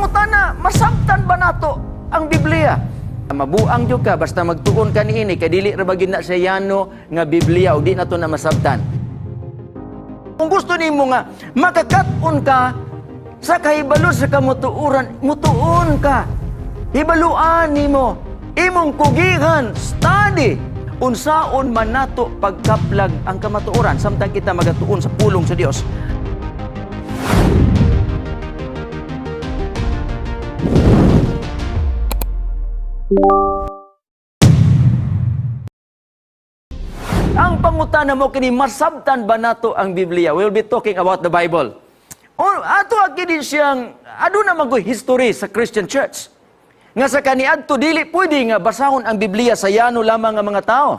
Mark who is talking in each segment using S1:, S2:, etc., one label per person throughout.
S1: pangutana, masabtan ba nato ang Biblia? Mabuang jud ka basta magtuon ka niini kay dili ra ba gyud na siya yano nga Biblia ug di nato na masabtan. Kung gusto nimo nga makakat-on ka sa kahibalo sa kamatuoran, mutuon ka. Hibaluan nimo imong kugihan, study unsaon man nato pagkaplag ang kamatuoran samtang kita magatuon sa pulong sa Dios. Ang pangutana mo kini, masabtan ba nato ang Biblia? We'll be talking about the Bible. O ato kini siyang aduna man ko'y history sa Christian Church. Nga sa kaniadto dili pwede nga basahon ang Biblia sa yano lamang nga mga tao.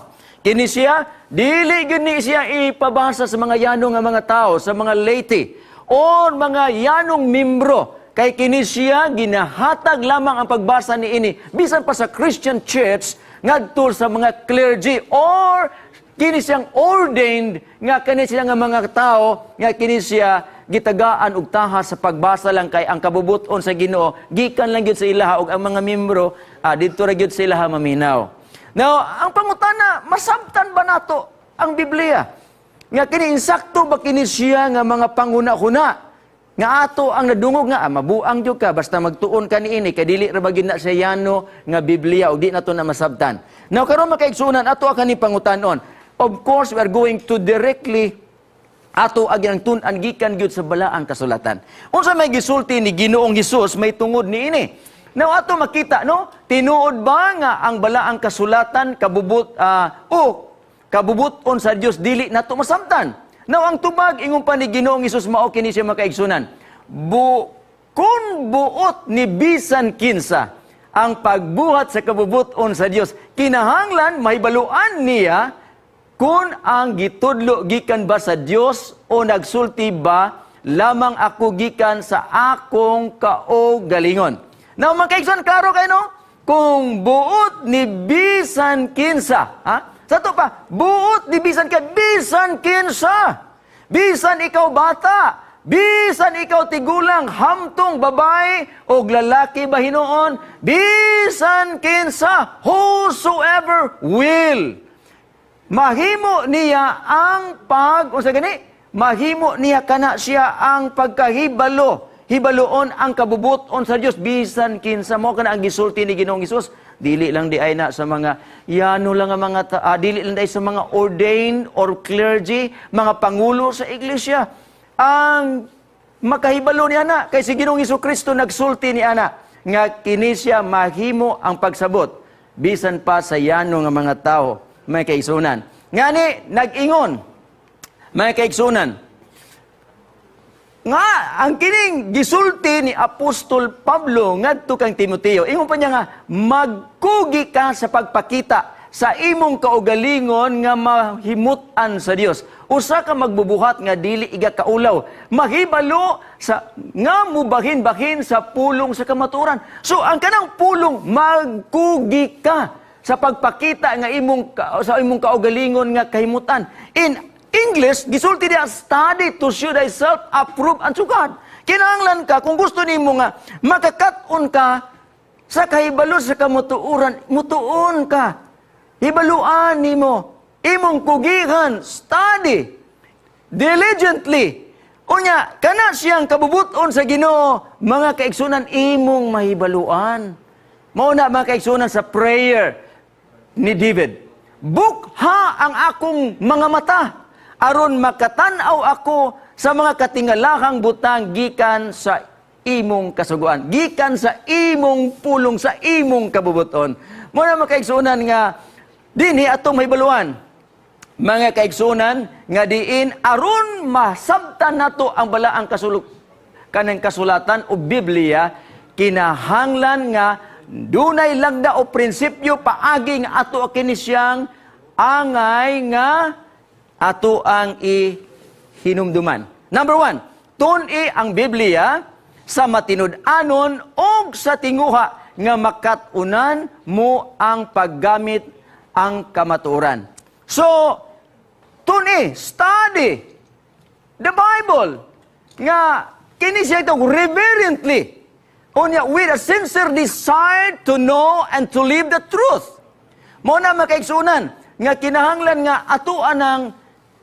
S1: Kini siya dili gyud ni siya ipabasa sa mga yano nga mga tao, sa mga laity or mga yanong membro, kay kini siya ginahatag lamang ang pagbasa niini bisan pa sa Christian Church ngadto sa mga clergy or kini siyang ordained nga kini sila nga mga tao nga kini siya gitagaan og taha sa pagbasa lang, kay ang kabubuton sa Ginoo gikan lang gyud sa ilaha ug ang mga membro didto ra gyud sa ilaha maminaw. Now, ang pangutana, masabtan ba nato ang Biblia? Nga kini insakto ba kini siya nga mga panguna-huna nga ato ang nadungog nga mabuang jud ka basta magtuon ka niini kay dili ra ba gyud na siya yano nga Biblia ug di nato na masabtan? Now karon, makaigsunan, ato kani pangutanon. Of course, we are going to directly ato agi ang tun-an gikan gyud sa Balaang Kasulatan. Unsa may gisulti ni Ginoong Hesus may tungod niini? Now ato makita, no, tinuod ba nga ang Balaang Kasulatan kabubut o kabubuton sa Dios dili nato masabtan? Now ang tubag, ingon pa ni Ginoong Hesus, mao kini siya, makaigsunan. Kung buot ni bisan kinsa ang pagbuhat sa kabubuton sa Dios, kinahanglan mahibaluan niya kung ang gitudlo gikan ba sa Dios o nagsulti ba lamang ako gikan sa akong kaugalingon. Now, mga kaigsoon, klaro kayo, no? Kung buot ni bisan kinsa, ha? Sa to pa, buot ni bisan kinsa. Bisan ikaw bata, bisan ikaw tigulang, hamtong babae o lalaki ba hinuon, bisan kinsa, whosoever will. Mahimo niya ang pag, unsa gani? Mahimo niya kana siya ang pagkahibalo. Hibaluon ang kabubuton sa Dios bisan kinsa mo kana ang gisulti ni Ginoong Hesus. Dili lang di ay na sa mga yano lang ang mga dili lang di ay sa mga ordained or clergy, mga pangulo sa iglesia. Ang makahibalo niya na kay si Ginoong Hesus Kristo nagsulti ni ana nga kini siya mahimo ang pagsabot bisan pa sa yano nga mga tao, mga kaigsunan. Ngani nag-ingon, mga kaigsunan, nga ang kining gisulti ni Apostol Pablo ngadto kang Timoteo. Ingon pa niya nga magkugi ka sa pagpakita sa imong kaugalingon nga mahimut-an sa Dios. Usa ka magbubuhat nga dili iga kaulaw, mahibalo sa nga mubahin-bahin sa pulong sa kamatuoran. So ang kanang pulong, magkugi ka sa pagpakita nga sa imong kaugalingon nga kahimutan. In English, gisulti diya, "Study to show thyself approved unto God." Kinahanglan ka, kung gusto nimo nga makakat-on ka sa kahibalo sa kamatuoran, mutuon ka. Hibaluan nimo imong kugihan, study diligently. Unya, kana siyang kabubuton sa Ginoo, mga kaigsunan, imong mahibaluan. Mao na, mga kaigsunan, sa prayer ni David. "Bukha ang akong mga mata aron makatan-aw ako sa mga katingalahang butang gikan sa imong kasuguan, gikan sa imong pulong, sa imong kabubuton." Mao na, mga kaigsunan, nga dinhi atong mahibaluan, mga kaigsunan, nga diin aron masabtan nato ang Balaang kasuluk kanang Kasulatan o Biblia, kinahanglan nga dunay lagda o prinsipyo, paagi nga ato kini siyang angay nga ato ang ihinumduman. Number one, tun-i ang Biblia sa matinud-anon og sa tinguha nga makat-unan mo ang paggamit ang kamatuoran. So, tun-i, study the Bible nga kini siya itong reverently. Unya, with a sincere desire to know and to live the truth. Mao na, mga kaigsunan, nga kinahanglan nga ato anang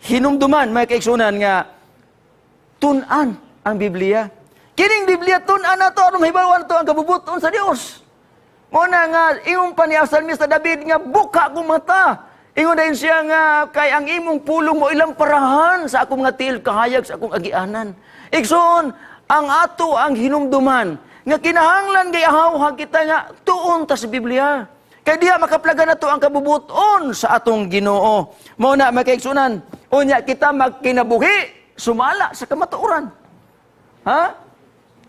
S1: hinumduman, mga kaigsunan, nga tun-an ang Biblia. Kining Biblia, tun-an nato aron mahibaw-an nato ang kabubuton sa Dios. Mao na nga ingon pa ni Psalmista David nga buka akong mata. Ingon din siya nga kay ang imong pulong mao lamparahan sa akong mga tiil, kahayag sa akong agianan. Igsoon, ang ato ang hinumduman nga kinahanglan kay ahawhag kita nga tuon ta sa Biblia. Kay diha makaplagan nato ang kabubuton sa atong Ginoo. Mao na, mga kaigsunan, unya kita magkinabuhi sumala sa kamatuoran. Ha?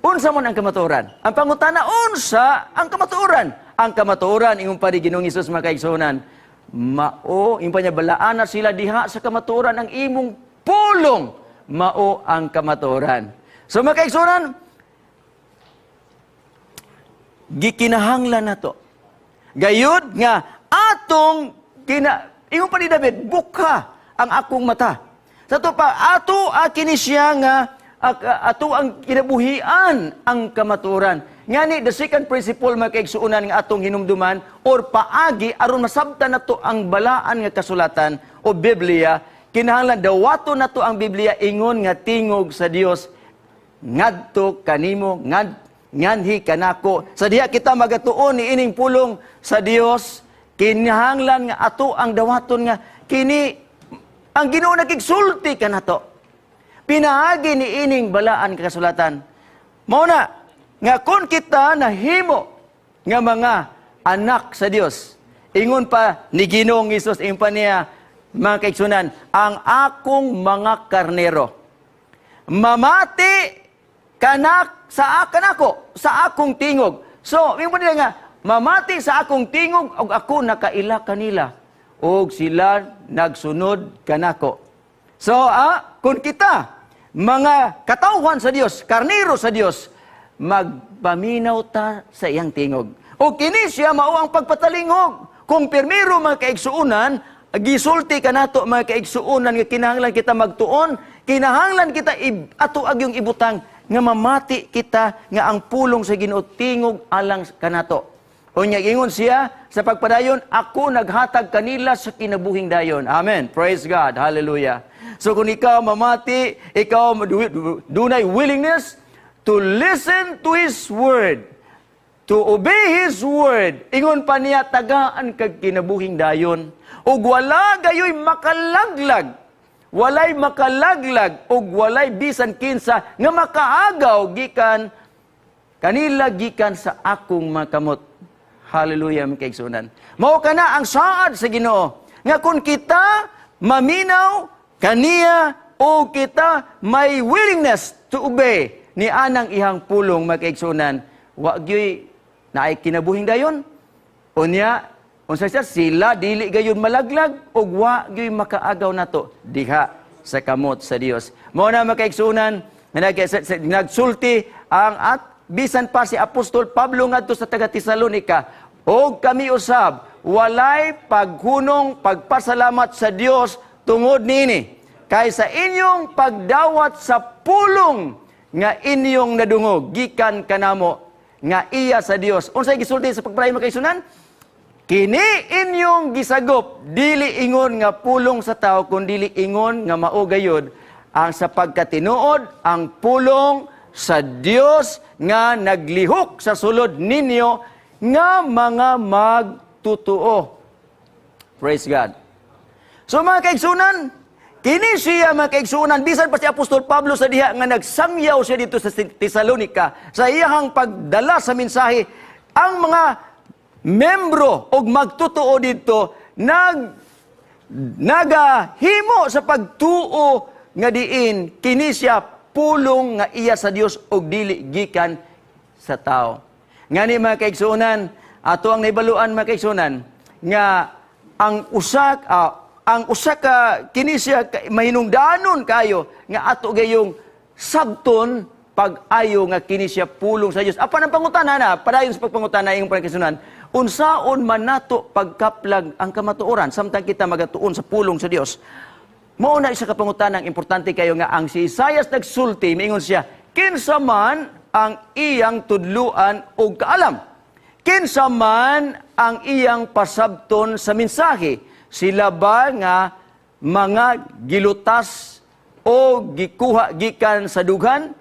S1: Unsa man ang kamatuoran? Ang pangutana, unsa ang kamatuoran? Ang kamatuoran, ingon pa ni Ginoong Hesus, mga kaigsunan, mao, ingon pa niya, balaan na sila diha sa kamatuoran, ang imong pulong, mao ang kamatuoran. So, mga kaigsunan, gikinahanglan nato gayud nga atong kina ingon pa ni David, buka ang akong mata. Sa ato pa ato kini siya nga ato ang kinabuhian ang kamatuoran. Ngani the second principle, mga kaigsuonan, nga atong hinumduman or paagi aron masabtan nato ang balaan nga kasulatan o Biblia, kinahanglan dawaton nato ang Biblia ingon nga tingog sa Dios ngadto kanimo, nganhi kanako. Sa diha kita magatuon ni ining pulong sa Dios, kinahanglan nga ato ang dawaton nga kini ang Ginoo nagigsulti kanato pinaagi ni ining balaan nga kasulatan. Mao na nga kung kita nahimo nga mga anak sa Dios, ingon pa ni Ginoong Hesus, ingon pa niya, mga kaigsunan, "Ang akong mga karnero mamati kanak sa kanako sa akong tingog." So, ingon pa nila nga mamati sa akong tingog ug ako nakaila kanila ug sila nagsunod kanako. So, kung kita mga katawhan sa Dios, karnero sa Dios, magpaminaw ta sa iyang tingog. O kini siya mao ang pagpatalingog. Kung pirmiro, mga kaigsuonan, gisulti kanato, mga kaigsuonan, nga kinahanglan kita magtuon, kinahanglan kita ato agyong ibutang nga mamati kita nga ang pulong sa Ginoo tingog alang kanato. Unya ingon siya sa pagpadayon, "Ako naghatag kanila sa kinabuhing dayon." Amen. Praise God. Hallelujah. So kung ikaw mamati, ikaw dunay willingness to listen to His word, to obey His word, ingon pa niya, tagaan kag kinabuhing dayon. Ug wala gayoy makalaglag, walay makalaglag ug walay bisan kinsa nga makaagaw gikan kanila gikan sa akong mga kamot. Hallelujah, mga kaigsunan. Mao kana ang saad sa Ginoo nga kung kita maminaw kaniya o kita may willingness to obey ni anang ihang pulong, mga kaigsunan, wa gyoy naay kinabuhing dayon. Unya unsa siya, sila dili gayon malaglag ug wa gyoy makaagaw nato diha sa kamot sa Dios. Mao na, mga kaigsunan, nga nagsulti ang at bisan pa si Apostol Pablo ngadto sa taga Tesalonica, "Og kami usab walay paghunong pagpasalamat sa Dios tungod niini kay sa inyong pagdawat sa pulong nga inyong nadungog gikan kanamo nga iya sa Dios." Unsay gisulti sa pagpadayon, mga kaigsunan? "Kini inyong gisagop dili ingon nga pulong sa tao kun dili ingon nga mao gayud ang sa pagkatinuod ang pulong sa Dios nga naglihok sa sulod ninyo nga mga magtutuo." Praise God. So, mga kaigsunan, kini siya, mga kaigsunan, bisan pa si Apostol Pablo sa diha nga nagsangyaw siya dito sa Tesalonica, sa iyahang pagdala sa mensahe, ang mga membro og magtutuo dito nagahimo sa pagtuo nga diin kini siya pulong nga iya sa Dios og dili gikan sa tao. Ngani, mga kaigsuonan, ato ang naibaluan, mga kaigsuonan, nga ang usa ka kini siya mahinungdanon kayo nga ato gayong sabton pag-ayo nga kini siya pulong sa Dios. Apan ang pangutana na, padayon sa pagpangutana iyong panagkasunan, unsaon man nato pagkaplag ang kamatuoran samtang kita magatuon sa pulong sa Dios? Mao na isa ka pangutana ang importante kayo nga ang si Isaias nagsulti, miingon siya, kinsa man ang iyang tudluan og kaalam? Kinsa man ang iyang pasabton sa mensahe? Sila ba nga mga gilutas o gikuha gikan sa dughan?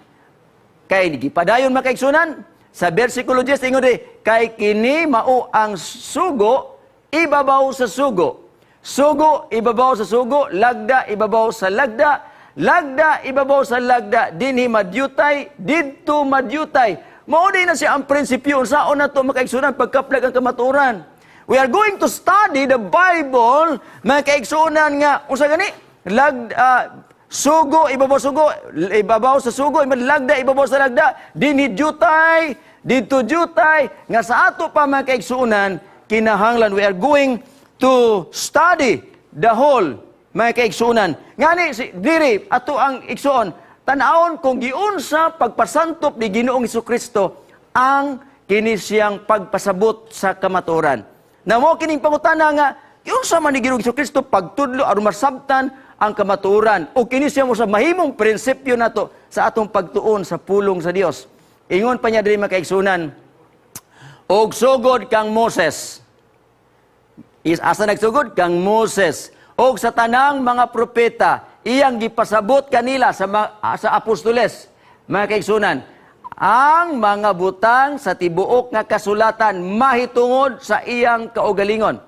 S1: Kay gipadayon, mga kaigsunan, sa versikulo 10 ingon di, kay kini mao ang sugo ibabaw sa sugo. Sugo ibabaw sa sugo, lagda ibabaw sa lagda, lagda ibabaw sa lagda, dinhi madyutay, didto madyutay. Mao din na siya ang prinsipyo unsaon nato, mga kaigsunan, pagkaplag ang kamatuoran. We are going to study the Bible, mga kaigsunan, nga unsa gani? Lag sugo ibabaw sugo, ibabaw sa sugo, lagda ibabaw sa lagda, dinhi dyutay, didto dyutay, nga sa ato pa, mga kaigsunan, kinahanglan we are going to study the whole, mga kaigsunan. Ngani si diri ato ang igsuon tan-awon kung giunsa pagpasantop ni Ginoong Kristo ang kini siyang pagpasabot sa kamatuoran. Na mo kining pangutana nga giunsa man ni Ginoong Kristo pagtudlo aron masabtan ang kamatuoran o kini siya mo sa mahimong prinsipyo nato sa atong pagtuon sa pulong sa Dios. Ingon pa niya diri, mga kaigsunan, og sugod kang Moses. Is asa nagsugod? Kang Moses. Og sa tanang mga propeta, iyang gipasabot kanila sa apostoles, mga kaigsunan, ang mga butang sa tibuok nga kasulatan mahitungod sa iyang kaugalingon.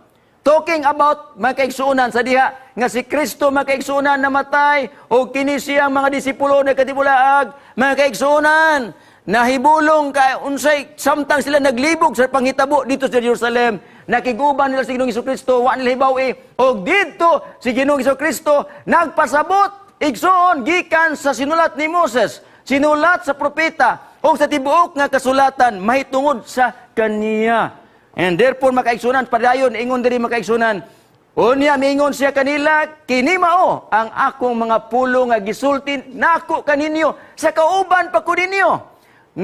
S1: Talking about, mga kaigsunan, sa diha nga si Kristo, mga kaigsunan, namatay o kini siyang mga disipulo nagkatibulaag, mga kaigsunan, nahibulong kay unsay samtang sila naglibog sa panghitabo dito sa Jerusalem, nakiguban nila si Ginoong Kristo, wa nila hibaw eh. Og didto si Ginoong Kristo nagpasabot, igsoon, gikan sa sinulat ni Moses, sinulat sa propeta o sa tibuok nga kasulatan mahitungod sa kaniya. And therefore, mga kaigsunan, padayon ingon diri, mga kaigsunan, unya miingon siya kanila, "Kini mao ang akong mga pulong nga gisulti nako kaninyo sa kauban pa ko ninyo,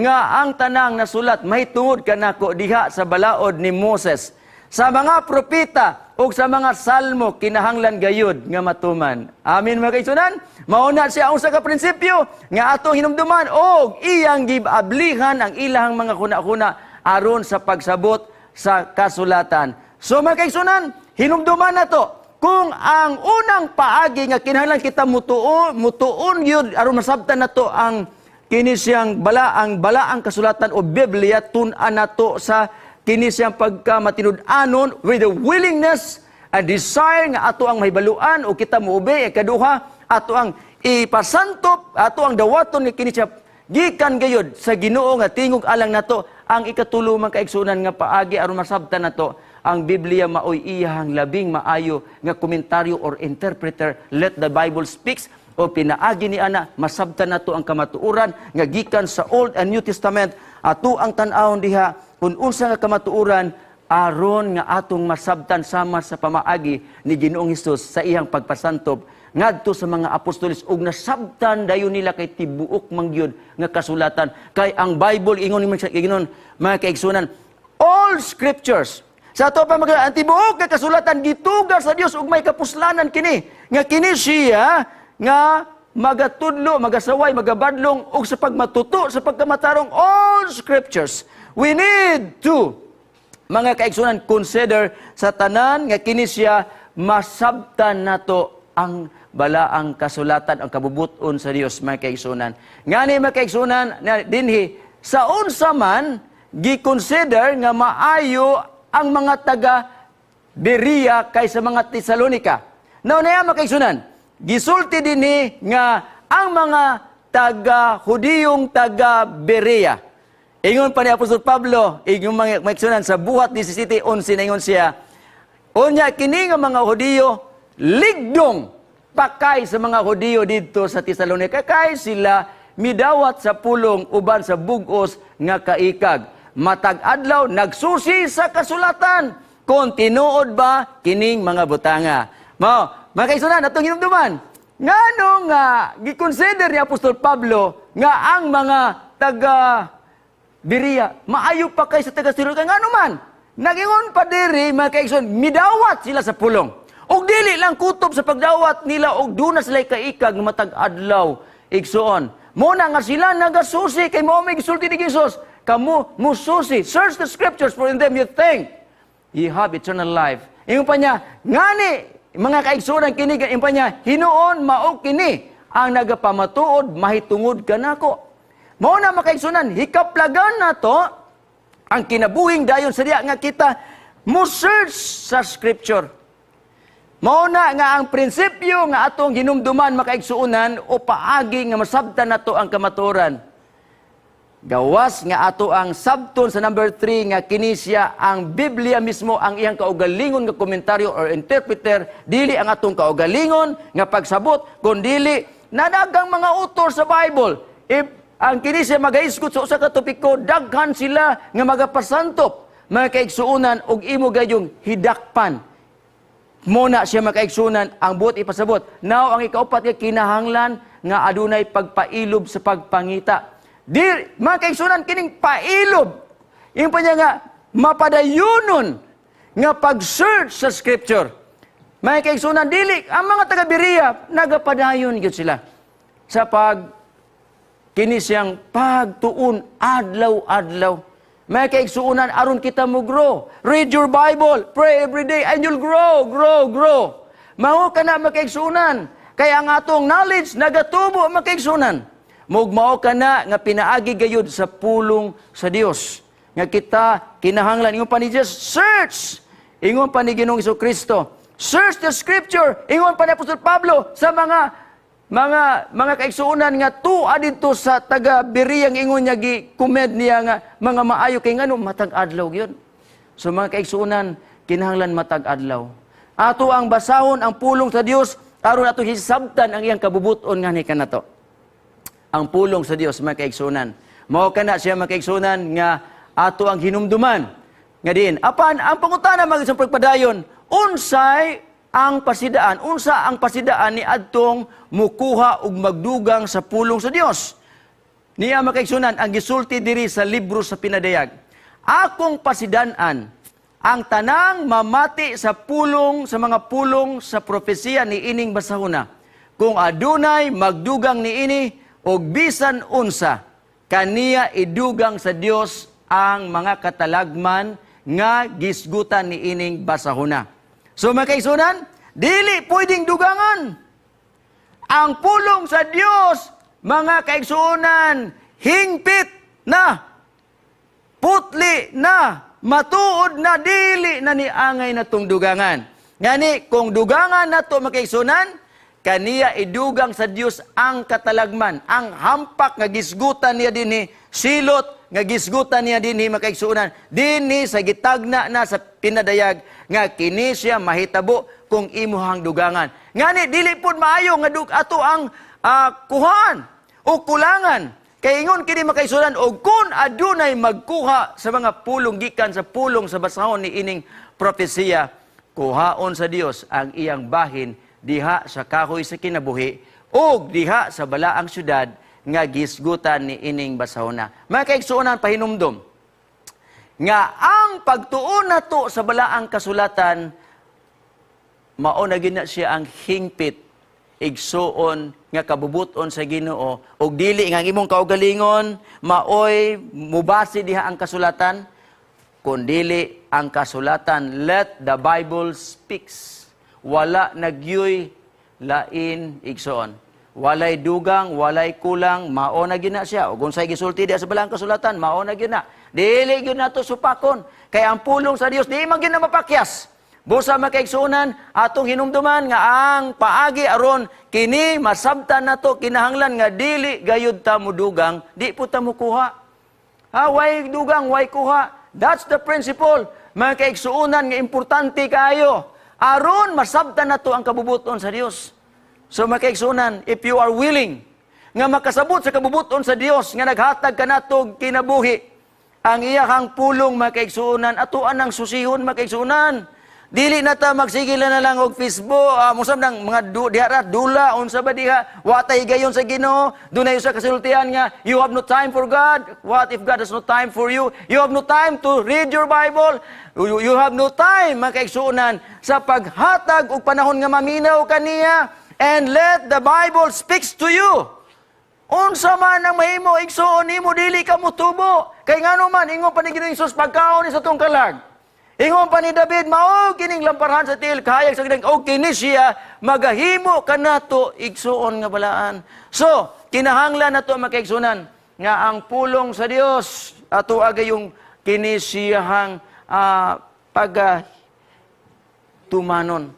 S1: nga ang tanang nasulat mahitungod kanako diha sa balaod ni Moses, sa mga propeta ug sa mga salmo kinahanglan gayud nga matuman." Amen, mga kaigsunan. Mao na siya ang usa ka prinsipyo nga atong hinumduman og iyang giablihan ang ilahang mga huna-huna aron sa pagsabot sa kasulatan. So, mga kaigsunan, hinumduman nato kung ang unang paagi nga kinahanglan kita mutuon gyud aron masabtan nato ang kini siyang balaang kasulatan o Biblia, tun-an nato sa kini siyang pagka matinud-anon with the willingness and desire nga ato ang mahibaluan o kita muobey. Ikaduha, ato ang ipasantop, ato ang dawaton nga kini siya gikan gayud sa Ginoo nga tingog alang nato. Ang ikatulo, mga kaigsunan, nga paagi aron masabtan nato ang Biblia, maoy iyahang labing maayo nga komentaryo or interpreter. Let the Bible speaks, o pinaagi ni ana masabtan nato ang kamatuoran nga gikan sa Old and New Testament. Ato ang tan-awon diha kung unsa nga kamatuoran aron nga atong masabtan sama sa pamaagi ni Ginoong Hesus sa iyang pagpasantop ngadto sa mga apostoles ug nasabtan dayon nila kay tibuok man gyud nga kasulatan, kay ang Bible, ingon ni ingon, mga kaigsunan, all scriptures. Sa ato pa mga ang tibuok nga kasulatan gitugar sa Dios ug may kapuslanan kini nga kini siya nga magatudlo, magasaway, magabadlong ug sa pagmatuto sa pagkamatarong. All scriptures, we need to, mga kaigsunan, consider sa tanan nga kini siya masabtan nato ang balaang kasulatan, ang kabubuton sa Dios, mga kaigsunan. Ngani, mga kaigsunan, na dinhi sa unsa man gi-consider nga maayo ang mga taga Berea kaysa mga Tesalonika? Now niya, mga kaigsunan, gisulti dinhi nga ang mga taga Hudiyong taga Berea. Ingon pa ni Apostol Pablo, ingon, mga kaigsunan, sa Buhat 17:11 na ingon siya, unya kini nga mga Hudiyo ligdong pakay sa mga Hudiyo didto sa Tesalonica kay sila midawat sa pulong uban sa bugos nga kaikag. Matag adlaw nagsusi sa kasulatan kung tinuod ba kining mga butanga. Mao, mga kaigsunan, atong hinumduman. Ngano nga gi-consider ni Apostol Pablo nga ang mga taga Berea maayo pa kay sa taga Tesalonica? Ngano man? Nagingon pa diri, mga kaigsoon, midawat sila sa pulong. Og dili lang kutob sa pagdawat nila og duna sila kaikag nga matag adlaw, igsoon. Mao na nga sila nagasusi kay mao may gisulti ni Jesus. Kamo mususi. Search the scriptures, for in them you think you have eternal life. Ingon pa niya, ngani, mga kaigsunan kini, ingon pa niya, hinuon mao kini ang nagapamatuod mahitungod kanako. Mao na, mga kaigsunan, hikaplagan nato ang kinabuhing dayon sa diya nga kita mo search sa scripture. Mao na nga ang prinsipyo nga atong hinumduman, mga kaigsuonan, o paagi nga masabtan nato ang kamatuoran. Gawas nga ato ang sabton sa number 3 nga kini siya ang Biblia mismo ang iyang kaugalingon nga komentaryo or interpreter, dili ang atong kaugalingon nga pagsabot, kundili nadagang mga author sa Bible. If ang kini siya magaisgot sa usa ka topiko, daghan sila nga magapasantop, mga kaigsuonan, og imo gayong hidakpan. Mao na siya, mga kaigsunan, ang buot ipasabot. Now, ang ikaupat nga kinahanglan nga adunay pagpailob sa pagpangita. Di, mga kaigsunan, kining pailob. Ingon pa niya nga, mapadayunon nga pag-search sa scripture. Mga kaigsunan, dili, ang mga taga-Berea, nagapadayon gyud sila sa pag kini siyang pagtuon adlaw-adlaw. Mga kaigsuonan, aron kita mo grow. Read your Bible, pray every day, and you'll grow, grow, grow. Mao kana, mga kaigsuonan. Kaya ang atong knowledge nagatubo, mga kaigsuonan. Mugmao kana nga pinaagi gayud sa pulong sa Dios. Nga kita kinahanglan, ingon pa ni Jesus, search. Ingon pa ni Ginoong Kristo, search the scripture. Ingon pa ni Apostol Pablo sa mga kaigsuonan nga tua didto sa taga Berea, ingon niya, gi commend niya nga mga maayo kay ngano matag adlaw gyud. So mga kaigsuonan, kinahanglan matag adlaw ato ang basahon ang pulong sa Dios aron ato hisabtan ang iyang kabubuton nganhi kanato. Ang pulong sa Dios, mga kaigsuonan. Mao kana siya, mga kaigsuonan, nga ato ang hinumduman nga diin. Apan ang pangutana, mga isang pagpadayon, unsay ang pasidaan, unsa ang pasidaan ni adtong mukuha og magdugang sa pulong sa Dios? Niya, mga kaigsunan, ang gisulti diri sa libro sa Pinadayag. Akong pasidanan ang tanang mamati sa pulong, sa mga pulong sa propesiya ni ining basahona. Kung adunay magdugang niini og bisan unsa, kaniya idugang sa Dios ang mga katalagman nga gisgutan ni ining basahona. So mga kaigsunan, dili pwedeng dugangan. Ang pulong sa Dios, mga kaigsuonan, hingpit na, putli na, matuod na, dili na ni angay na tong dugangan. Ngani, kung dugangan na to, mga kaigsuonan, kaniya idugang sa Dios ang katalagman, ang hampak nga gisgutan niya dinhi, silot nga gisgutan niya dinhi, mga kaigsuonan, dinhi sa gitagna na sa Pinadayag nga kini siya mahitabo kung imuhang dugangan. Ngani dili pud maayo nga ato ang kuhaan o kulangan. Kay ingon kini, mga kaigsuonan, og kung adunay magkuha sa mga pulong gikan sa pulong sa basahon ni ining propesiya, kuhaon sa Dios ang iyang bahin diha sa kahoy sa kinabuhi ug diha sa balaang syudad nga gisgutan ni ining basahona. Mga kaigsuonan, pahinumdom nga ang pagtuon nato sa balaang kasulatan mao na gina siya ang hingpit, igsuon, nga kabubuton sa Ginoo, ug dili nga ang imong kaugalingon maoy mubase diha ang kasulatan, kundili ang kasulatan. Let the Bible speaks. Wala nagyoy lain, igsoon. Walay dugang, walay kulang, mao na gyud na siya. Ug unsay gisulti diha sa balaang kasulatan, mao na gyud na. Dili gyud nato supakon kay ang pulong sa Dios di man gyud na mapakyas. Busa, mga kaigsuonan, atong hinumduman nga ang paagi aron kini masabtan nato, kinahanglan nga dili gayud ta mudugang, di po ta mukuha. Ha, way dugang, way kuha. That's the principle, mga kaigsuonan, nga importante kaayo aron masabtan nato ang kabubuton sa Dios. So mga kaigsuonan, if you are willing nga makasabot sa kabubuton sa Dios nga naghatag kanato kinabuhi, ang iyahang pulong, mga kaigsuonan, atoa nang susihon, mga kaigsuonan. Dili na ta magsigil na lang og Facebook, musab nang mga diha ra dula unsa ba diha, wa tay higayon sa Ginoo, dunay usa ka sultian nga you have no time for God. What if God has no time for you? You have no time to read your Bible. You have no time, mga kaigsuonan, sa paghatag og panahon nga maminaw kaniya and let the Bible speaks to you. Unsa man ang mahimo, igsuon, nimo, dili ka motubo. Kay ngano man, ingon pa ni Ginoong Hesus, pagkaon ni sa atong kalag. Ingon pa ni David, mao kining lamparahan sa tiil, kahayag sa ginang, og kini siya magahimo kanato, igsuon, nga balaan. So, kinahanglan nato, mga kaigsuonan, nga ang pulong sa Dios ato agayong kini siyahang pag tumanon.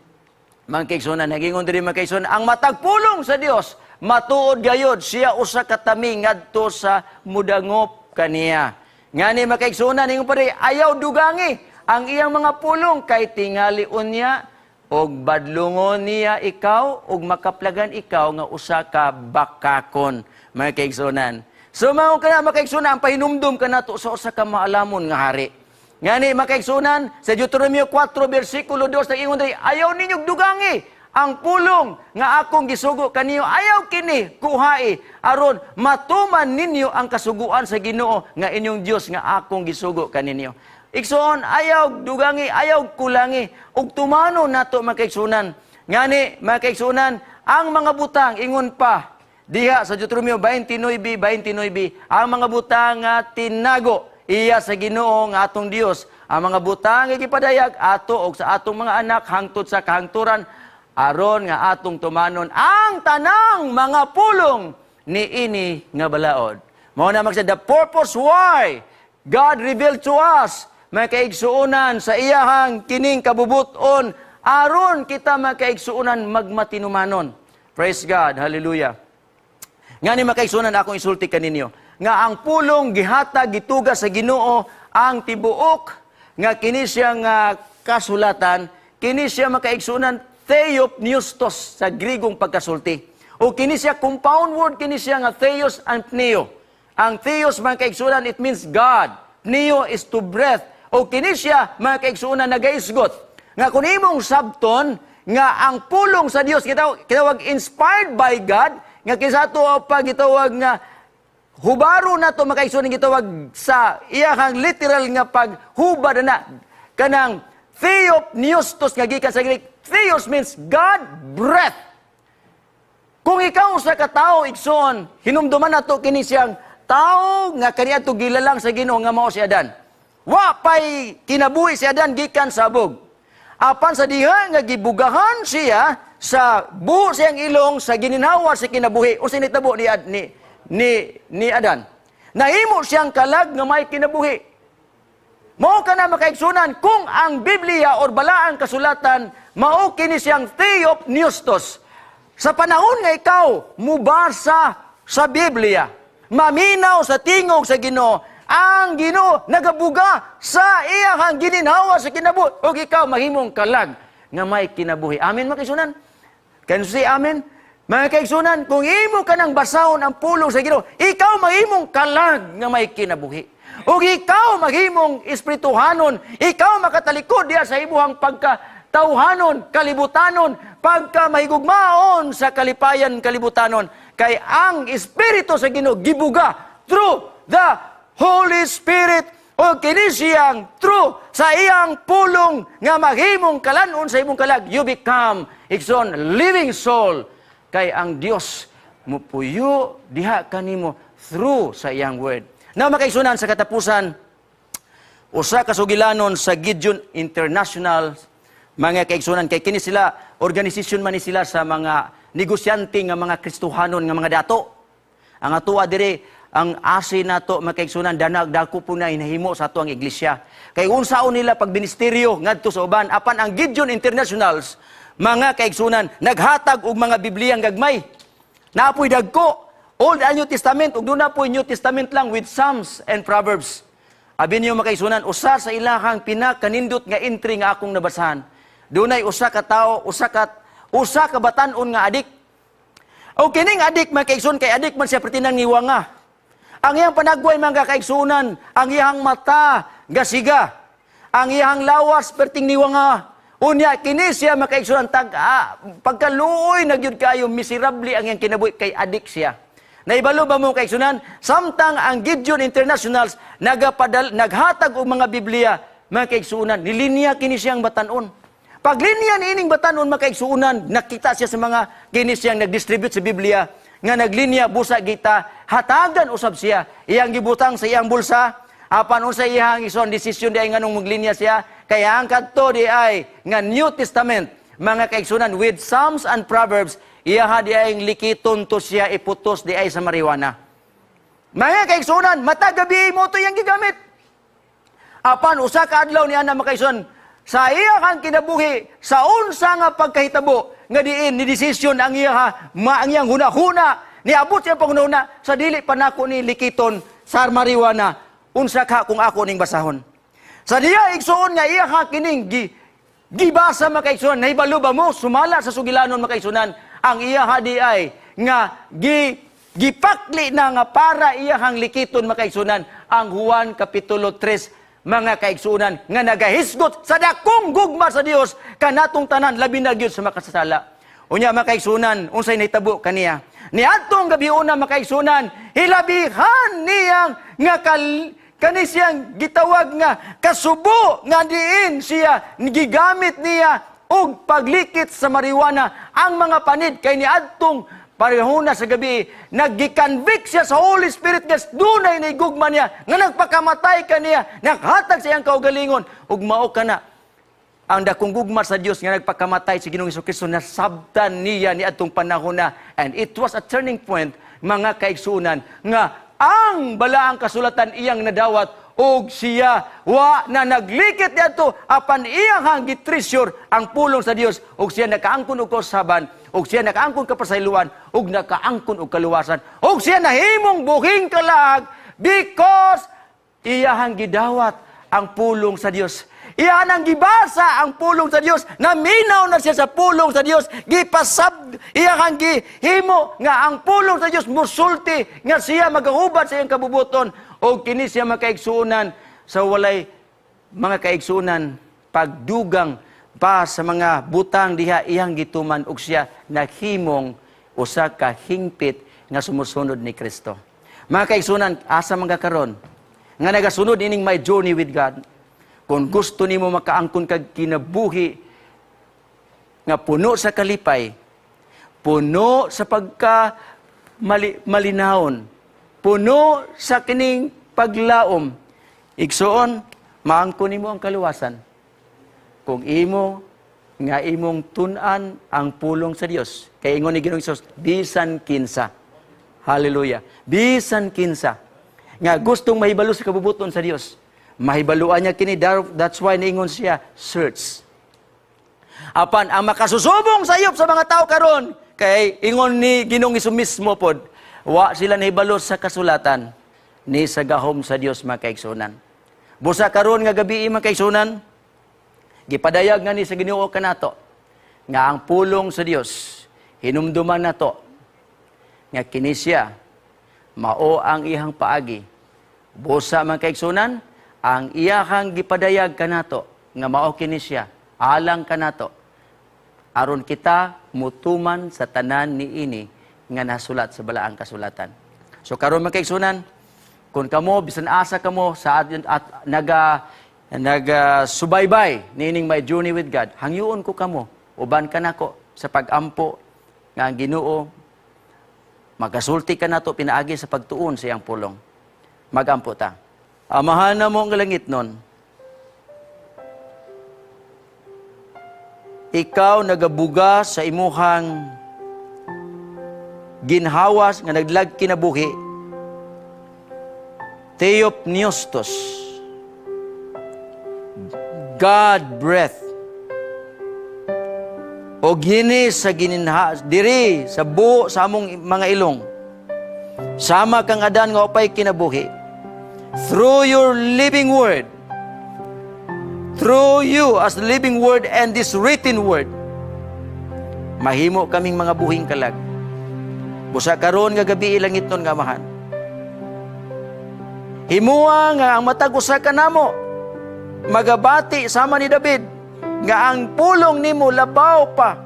S1: Mga kaigsuonan, nagingon diri, mga kaigsuonan, ang matag pulong sa Dios matuod gayod, siya usa ka taming ngadto sa mudangop kaniya. Ngani, mga kaigsuonan, ingon pa diri, ayaw dugangi ang iyang mga pulong kay tingali unya og badlungon niya ikaw og makaplagan ikaw nga usa ka bakakon, mga kaigsuonan. So mao kana, mga kaigsuonan, ang pahinumdum kanato sa usa ka maalamon nga hari. Ngani, mga kaigsuonan, sa Deuteronomio 4 versikulo 2, nag-ingon diri, ayaw ninyo dugangi ang pulong nga akong gisugo kaniyo, ayaw kini kuhai aron matuman ninyo ang kasuguan sa Ginoo nga inyong Dios nga akong gisugo kaninyo. Igsoon, ayaw dugangi, ayaw kulangi ug tumano nato, mga kaigsuonan. Ngani, mga kaigsuonan, ang mga butang, ingon pa diha sa Deuteronomio 29:29, ang mga butang nga tinago, iya sa Ginoo nga atong Dios. Ang mga butang nga gipadayag, ato og sa atong mga anak hangtod sa kahangturan, aron nga atong tumanon ang tanang mga pulong niini nga balaod. Mao na magsa the purpose why God revealed to us, mga kaigsuonan, sa iyahang kining kabubuton, aron kita, mga kaigsuonan, magmatinumanon. Praise God. Hallelujah. Ngani, mga kaigsuonan, akong isulti kaninyo nga ang pulong gihatag, gituga sa Ginoo ang tibuok nga kini siya nga kasulatan, kini siya, mga kaigsuonan, theopneustos sa Grigong pagkasulti. O kini siya compound word, kini siya nga theos and pneo. Ang theos, mga kaigsuonan, it means God. Pneo is to breath. O kini siya, mga kaigsuonan, nagaisgot nga kung imong sabton nga ang pulong sa Dios kita kitawag inspired by God, nga kinsa ato pa gitawag nga hubaro nato, mga kaigsuonan, gitawag sa iyahang literal nga paghubad na kanang theopneustos nga gikan sa Greek. Theos means God breath. Kung ikaw sa katao, igsoon, hinumduman nato kini siyang tao nga kaniadto gilalang sa Ginoo nga mao si Adan. Wa pay kinabuhi si Adan gikan sa abog. Apan sa diha nga gibugahan siya sa buho siyang ilong sa gininhawa sa kinabuhi, unsa nitabo ni Ad, ni ni ni Adan? Nahimo siyang kalag nga may kinabuhi. Mao kana, mga kaigsuonan, kung ang Biblia or balaang kasulatan mao kini siyang theopneustos. Sa panahon nga ikaw mubasa sa Biblia, maminaw sa tingog sa Ginoo, ang Ginoo nagabuga sa iyang gininhawa sa kinabuhi ug ikaw mahimong kalag nga may kinabuhi. Amen, mga kaigsuonan? Can you say amen? Mga kaigsuonan, kung imo ka nang basahon ang pulong sa Ginoo, ikaw mahimong kalag nga may kinabuhi. Ug ikaw mahimong espirituhanon, ikaw makatalikod diha sa imuhang pagka tawhanon, kalibutanon, pagka mahigugmaon sa kalipayan kalibutanon, kay ang espiritu sa Ginoo gibuga through the Holy Spirit o kini siyang through sa iyang pulong nga maghimong kalanon sa imong kalag, you become, igsoon, living soul, kay ang Dios mupuyo diha kanimo through sa iyang word. Na, mga kaigsuonan, sa katapusan, usa ka sugilanon sa Gideon International, mga kaigsuonan, kay kini sila organisasyon man ni sila sa mga negosyante nga mga Kristohanon nga mga dato. Ang atoa diri, ang asi nato, mga kaigsuonan, danag dako po na inahimo sa ato ang iglesia. Kay unsaon nila pag ministeryo ngadto sa uban, apan ang Gideon Internationals, mga kaigsuonan, naghatag og mga Bibliyang gagmay. Naapoy dagko, Old and New Testament, ug duna poy New Testament lang with Psalms and Proverbs. Abi niyo, mga kaigsuonan, usa sa ilahang pinakanindot nga entry nga akong nabasahan. Dunay usa ka tawo, usa ka batan-on nga adik. O kining adik, mga kaigsuon, kay adik man siya pertinang niwanga. Ang iyang panagway, mga kaigsuonan, ang iyang mata gasiga. Ang iyang lawas perting niwanga. Unya kini siya, mga kaigsuonan, tag pagkaluoy na gyud kayo, miserable ang iyang kinabuhi kay adik siya. Naibalo ba mo, kaigsuonan, samtang ang Gideon Internationals nagapadal naghatag og mga Biblia, mga kaigsuonan, nilinya kini siyang batanon. Paglinya niining batanon, mga kaigsuonan, nakita siya sa mga kini siyang nagdistribute sa Biblia. nga naglinya, busa gita hatagan usab siya. Iyang gibutang sa iyang bulsa. Apan unsa iyang ison desisyon di ay nganong maglinya siya? Kaya ang kadto di ay nga New Testament, mga kaigsunan, with Psalms and Proverbs, iyaha di ay likiton to siya, iputos di ay sa marijuana. Mga kaigsunan, matag gabi mao to iyang gigamit. Apan usa ka adlaw niya na, makaigsunan, sa iya kang kinabuhi, sa unsa nga pagkahitabo nga diin ni desisyon ang iya ma ang iyang huna-huna, niabot siya panghuna, sa dili pa nako ni likiton sa marijuana, unsa ka kung ako ning basahon? Sa diya, igsuon, nga iya ka kining gibasa, makaigsuon, nahibalo ba mo, sumala sa sugilanon, makaigsunan, ang iya di ay nga gipakli na nga para iyahang likiton, makaigsunan, ang Juan Kapitulo 3, mga kaigsunan, nga nagahisgot sa dakong gugma sa Dios kanatong tanan, labi na gyud sa makasasala. Unya, mga kaigsunan, unsay nahitabo kaniya? Niadtong gabi una, mga kaigsunan, hilabihan niyang nga kani siyang gitawag nga kasubo nga diin siya gigamit niya og paglikit sa marijuana ang mga panid, kay niadtong parehuna sa gabi naggi-convict siya sa Holy Spirit nga dunay ni gugma niya nga nagpakamatay kaniya, naghatag sa iyang kaugalingon, ug mao kana ang dakong gugma sa Dios nga nagpakamatay si Ginoong Kristo, nasabtan niya ni atong panahon na. And it was a turning point, mga kaigsunan, nga ang balaang kasulatan iyang nadawat og siya wa na naglikit niadto, apan iyang gi-treasure ang pulong sa Dios, ug siya nakaangkon og kausaban, ug siya nakaangkon kapasayloan, ug nakaangkon og kaluwasan, ug siya nahimong buhing kalag because iyahang gidawat ang pulong sa Dios. Iyan ang gibasa ang pulong sa Dios. Naminaw na siya sa pulong sa Dios. Gipasab, iyahang gihimo nga ang pulong sa Dios musulti nga siya magahubad sa iyang kabubuton. O kini siya, makaigsuonan, sa walay, mga kaigsuonan, pagdugang pa sa mga butang diha iyang gituman, ug siya nahimong usa ka hingpit nga sumusunod ni Kristo. Mga kaigsuonan, asa man ka karon nga nagasunod ining My Journey with God? Kung gusto nimo makaangkon kag kinabuhi nga puno sa kalipay, puno sa pagka malinawon, puno sa kining paglaom, igsuon, maangkon nimo ang kaluwasan kung imo nga imong tun-an ang pulong sa Dios. Kay ingon ni Ginoong Hesus, bisan kinsa. Hallelujah. Bisan kinsa nga gustong mahibalo sa kabubuton sa Dios, mahibaluan niya kini. That's why niingon siya, "Search." Apan ang makasusubong sa sayop sa mga tao karon, kay ingon ni Ginoong Hesus mismo pod, wa sila nahibalo sa kasulatan ni sa gahom sa Dios, mga kaigsunan. Busa karon nga gabi, mga kaigsunan, gipadayag nga ni sa Ginoo kanato nga ang pulong sa Dios, hinumduman nato nga kini siya mao ang iyang paagi. Busa, mga kaigsunan, ang iyahang gipadayag kanato nga mao kini siya alang kanato aron kita mutuman sa tanan niini nga nasulat sa balaang kasulatan. So karon, mga kaigsunan, kung kamo bisan asa kamo sa at naga subaybay niining My Journey with God, hangyoon ko kamo uban kanako sa pagampo nga ang Ginoo magasulti kanato pinaagi sa pagtuon sa iyang pulong. Magampo ta. Amahan namo nga langitnon, ikaw nagabuga sa imuhang ginhawas nga naglag kinabuhi, Theopneustos, God breath, o gini sa gininha diri sa buo sa among mga ilong, sama kang Adan nga upay kinabuhi, through your living word, through you as the living word and this written word, mahimo kaming mga buhing kalag. Busa karon nga gabi, langitnon nga Amahan, himua nga ang matag usa kanamo magabati sama ni David nga ang pulong nimo labaw pa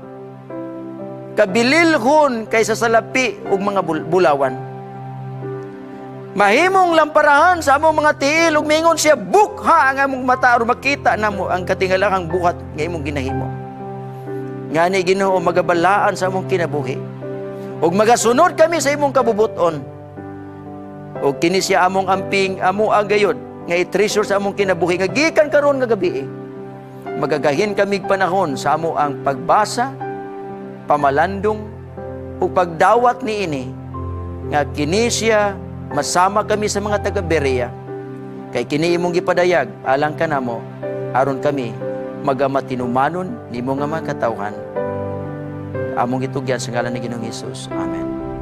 S1: kabililhon kaysa sa lapi ug mga bulawan. Mahimong lamparahan sa among mga tiil ug mingon siya, bukha ang among mata aron makita namo ang katingalahang buhat nga imong ginahimo. Ngani, Ginoo, magabalaan sa among kinabuhi. Ug magasunod kami sa imong kabubuton. Ug kini siya among amping, amo ang gayod nga i-treasure sa among kinabuhi nga gikan karon nga gabi. Magagahin kami panahon sa amo ang pagbasa, pamalandong ug pagdawat niini nga kini siya masama kami sa mga taga Berea kay kini imong gipadayag alang kanamo aron kami magamatinumanon nimo nga mga katawhan. Among gitugyan sa ngalan ni Ginoong Hesus. Amen.